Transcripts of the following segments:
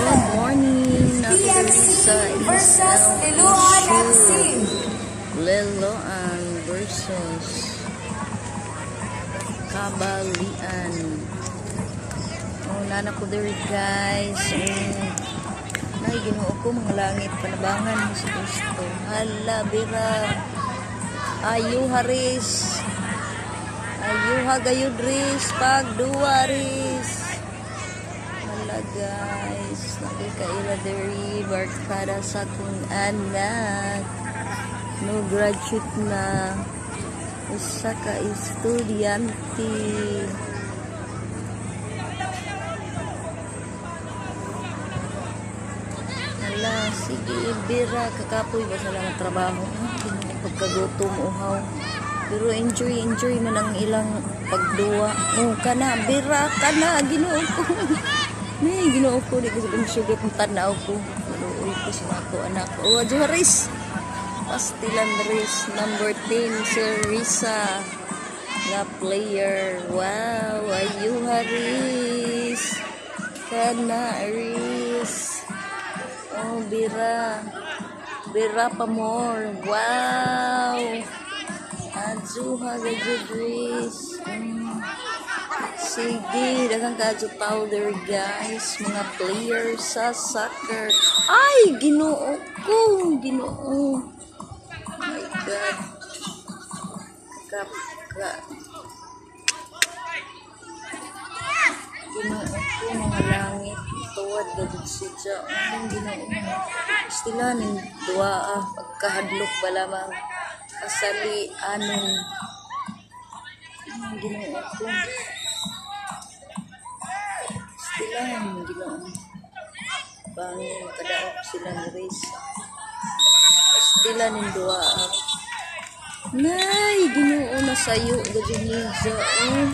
Good morning. Ako diri PMC sa versus Liloan FC. Liloan versus Cabalian. Oh, nana ko diri, guys. Nay, Ginoo ko, mga langit, panabangan sa Kristo. Hala, bira. Ayo haris. Ayuha gayud ris pagduwa ris. Hala guys, nakikaila diri barkada sa akong anak. No graduate na usa ka estudyante. Hala, sige, bira, kakapoy ba sa lang trabaho? Ay, pagkagutom, uhaw. Pero enjoy, enjoy man ang ilang pagduwa. Oh, kana, bira, kana, Ginoo ko. Nay, Ginoo ko, di ko sa sugat ng tanaw ko. Maluoy ko sa ako, anak. Oh, adyo Haris. Pastilan Riz, number 10, si Risa nga player. Wow, ayuha Riz. Kana, Riz. Oh, bira. Bira pa more. Wow. Azuha gajud Riz. Sige, daghang kadyo powder guys, mga players sa soccer. Ay, Ginoo ko, Ginoo. My God. Kap ka. Ginoo ko, mga langit. Tuwad gajud siya. Ang Ginoo. Stila ning duwa ah, pagkahadlok ba lamang. Kasali anon. Ang Ginoo ko. Stilan, Ginoo. Bangin kadaok sila ni Riz. Stila ning duwa ah. Nay, Ginoo na sayo gajud niya. Oh.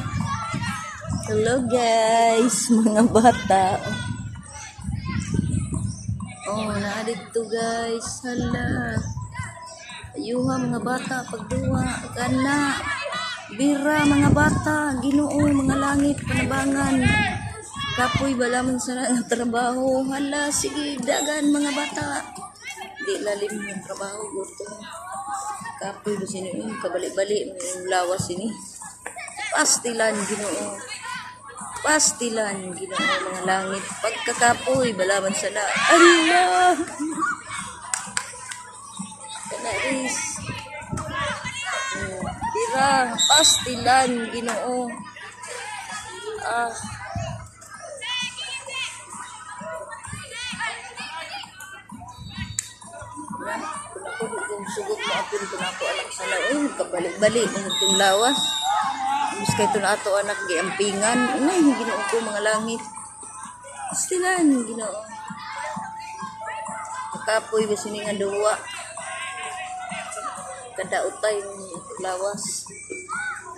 Hello guys, mga bata. Oh, naa dito guys. Hala. Ayuha mga bata pagduwa kana. Bira mga bata, Ginoo, mga langit panabangan. Kapoy balaman sa nga trabaho. Hala, sige, dagan mga bata. Di lalim yung trabaho, gutom. Kapoy ba sini? Kabali-bali yung lawas sini. Pastilan, Ginoo. Pastilan, Ginoo, mga langit. Pagkakapoy, balaman sa na. Allah! Kanaris. Tira, pastilan, Ginoo. Ah. Na, kung ako, kung sugot mo apil, kung ako anak sa laon, kabalik-balik, mga itong lawas. Mas kay na ato anak giampingan. Ay, Ginoo ko, mga langit. Pastilan, Ginoo. Kapoy ba sini nga duwa? Kadaotay yung lawas.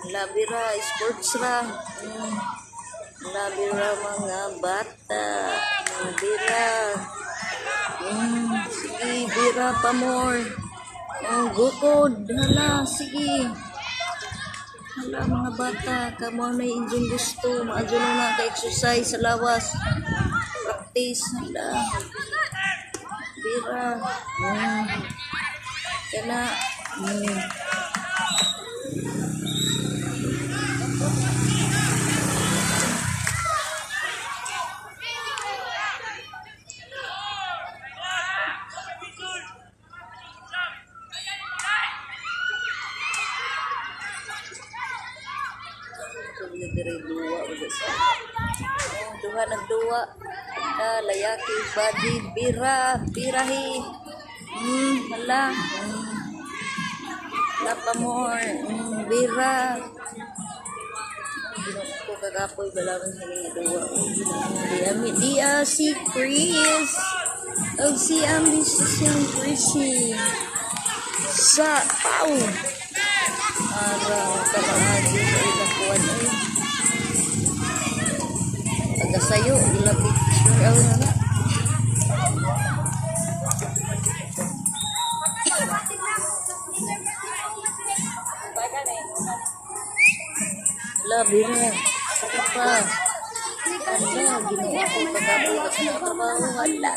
Labi ra, sports ra. Labi ra mga bata. Mga bira. Sige, bira pa more. Oh, gukod. Hala, sige. Hala, mga bata. Kamo na inyong gusto. Maadyo na ka-exercise sa lawas. Practice. Hala. Bira. Kana. So, dire duwa ulit sa. Oh, duha nagduwa. Na layaki body bira birahi. Hala. Wala pa more. Bira. Ginoo ko, kagapoy balawan sa nga duwa. Oh, Ginoo. Di ami di ah, si Chris. Og si ambitious siyang Chrissy. Sa pau. Ara kamaagi sa ilang kuwan ay. Pagkasayo, ila picture aw na na. Hala, bira. Pa. Hala, Ginoo ko, kagapoy. Sa trabaho, hala.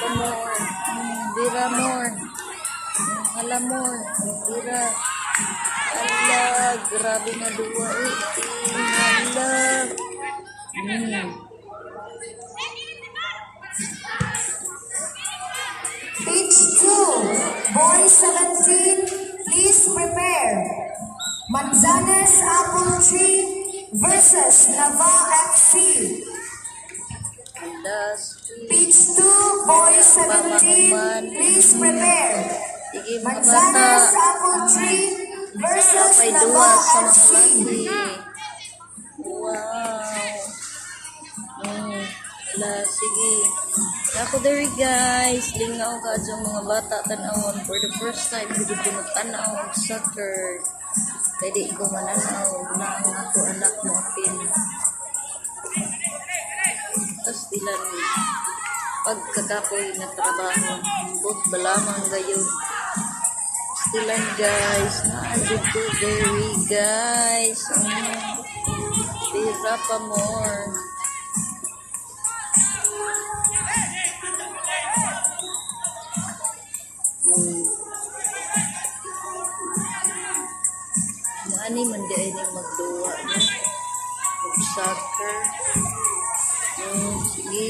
Pa more. Bira more. Hala more. Bira. Hala, grabe na duwa eh. Hala. Pitch 2, boy 17, please prepare. Manzanes Apple Tree versus Nava FC. Hala, sige. Pitch 2, boy 17, please prepare. Sige, mga bata. Manzanes Apple Tree versus May Nava duwa sa mga FC. laki. Wow. La, sige. Ako diri, guys. Lingaw ka dyan mga bata tanawon. For the first time, hindi ko tanaw og soccer. Kaya di ko mananaw na ang ako anak mo apil. Tapos ilan pagkakapoy na trabaho. Ambot balamang gayon. Stilan, guys, naandito ko very, guys. Tira pa more. Maani man di ay ning magduwa no? Mag soccer. Sige.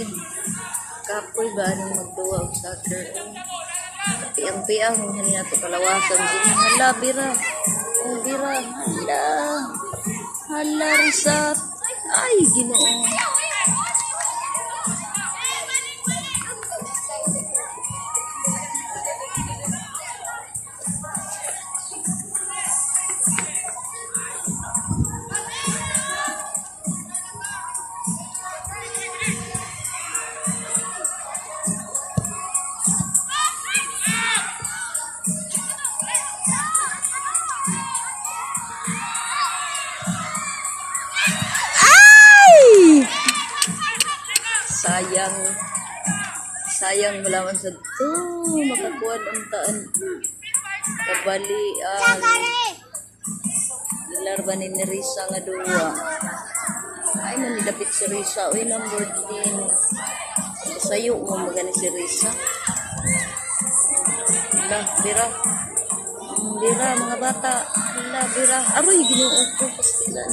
Kapoy ba anong magduwa og soccer? Piang-piang mo hani nato kalawasan. Sige, hala, bira. Oh, bira. Hala. Hala, Risa. Ay, Ginoo. Ay! Sayang. Sayang malaman sa to. Makakuan ang taan. Kabalian. Gilarba ni Risa nga duwa. Ay, nanidapit si Risa. Uy, number 10. Sayo mo magani si Risa. Hala, bira. Bira, mga bata. Hala, bira. Aroy, Ginoo ko, pastilan.